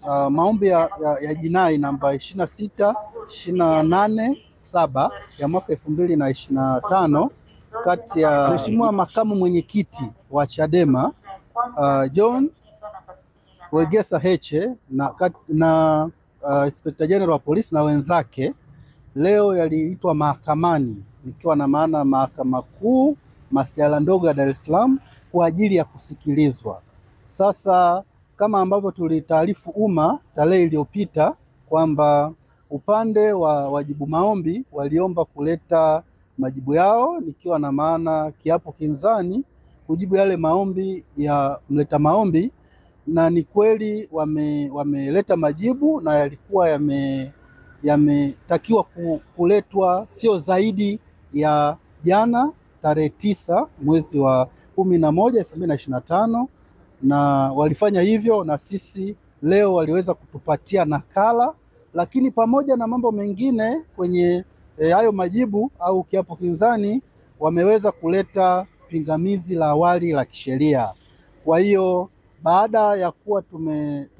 Maombi ya jinai namba 26 28 7 ya mwaka 2025 kati ya Mheshimiwa makamu mwenyekiti wa Chadema John Wegesa Heche na Inspector General wa polisi na wenzake leo yaliitwa mahakamani, nikiwa na maana Mahakama Kuu Masjala ndogo ya Dar es Salaam kwa ajili ya kusikilizwa. Sasa kama ambavyo tulitaarifu umma tarehe iliyopita kwamba upande wa wajibu maombi waliomba kuleta majibu yao, nikiwa na maana kiapo kinzani kujibu yale maombi ya mleta maombi, na ni kweli wameleta majibu na yalikuwa yametakiwa kuletwa sio zaidi ya jana tarehe 9 mwezi wa 11 2025, na walifanya hivyo na sisi leo waliweza kutupatia nakala, lakini pamoja na mambo mengine kwenye hayo majibu au kiapo kinzani wameweza kuleta pingamizi la awali la kisheria. Kwa hiyo baada ya kuwa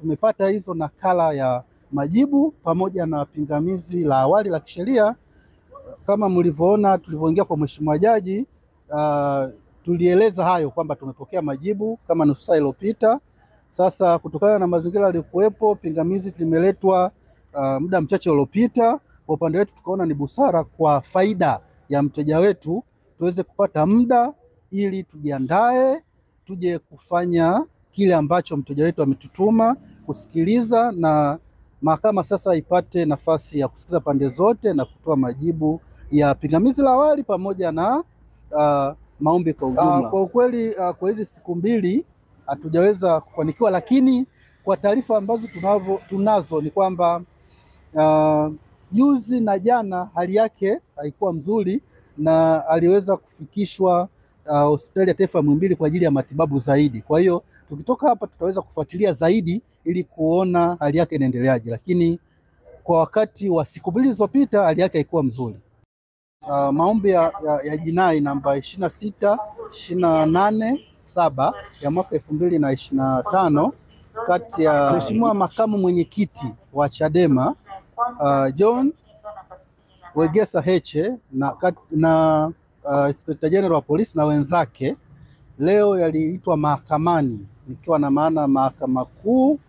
tumepata hizo nakala ya majibu pamoja na pingamizi la awali la kisheria, kama mlivyoona tulivyoingia kwa Mheshimiwa Jaji, tulieleza hayo kwamba tumepokea majibu kama nusu saa iliyopita. Sasa kutokana na mazingira yaliyokuwepo, pingamizi limeletwa muda mchache uliopita. Kwa upande wetu tukaona ni busara kwa faida ya mteja wetu tuweze kupata muda ili tujiandae tuje kufanya kile ambacho mteja wetu ametutuma kusikiliza, na mahakama sasa ipate nafasi ya kusikiliza pande zote na kutoa majibu ya pingamizi la awali pamoja na maombi kwa ujumla. Kwa ukweli kwa hizi siku mbili hatujaweza kufanikiwa, lakini kwa taarifa ambazo tunazo ni kwamba juzi na jana hali yake haikuwa mzuri na aliweza kufikishwa hospitali ya taifa Muhimbili kwa ajili ya matibabu zaidi. Kwa hiyo tukitoka hapa tutaweza kufuatilia zaidi ili kuona hali yake inaendeleaje, lakini kwa wakati wa siku mbili zilizopita hali yake haikuwa mzuri. Maombi ya jinai namba 26 28 7 ya mwaka 2025 kati ya Mheshimiwa makamu mwenyekiti wa Chadema John Wegesa Heche na Inspector General wa polisi na wenzake leo yaliitwa mahakamani, nikiwa na maana Mahakama Kuu.